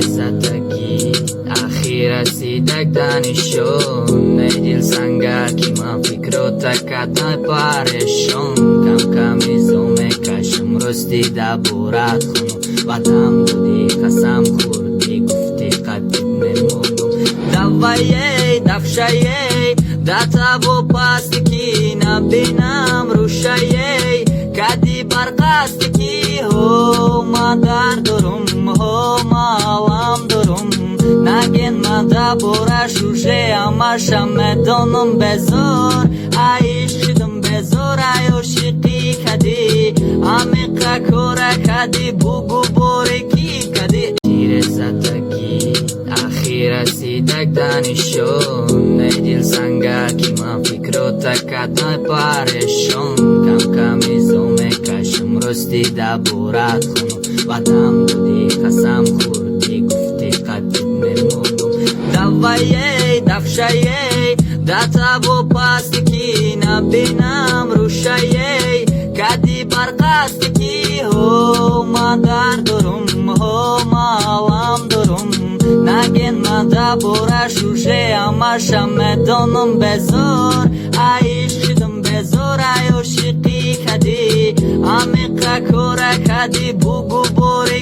Тирезадагӣ ахир расидак данишон. Эй дил сангар, ки ман фикрота кадай парешон. Кам-кам изо мекашам, рости даборат хунум. Ваъдам додӣ, қасам хӯрдӣ, гуфтӣ қадим мемонум. Давай, ей, дафшаей, до того пасти, ки набинам рӯшаей, кади барқасти ки. Ҳо, ма дард дорум, ҳо, ма алам дорум. Наген ма дабора шуше, ҳамаша медонум. Безор ай ишқ шидум, безор ай ошиқӣ кадӣ. Амиқа кора кадӣ, бугу боре ки кадӣ. Тирезадагӣ ахир расидак данишон. Эй дил сангар, ки ман фикрота кадай парешон. Кам-кам изо мекашам, рости даборат хунум. Ваъдам додӣ, қасам хӯрдӣ, гуфтӣ қадим мемонум. Давай, ей, дафшаей, до того пасти, ки набинам рӯшаей, кади барқасти ки. Ҳо, ма дард дорум, ҳо, ма алам дорум. Наген ма дабора шуше, ҳамаша медонум. Безор ай ишқ шидум, безор ай ошиқӣ кадӣ. Амиқа кора кадӣ, бугу боре.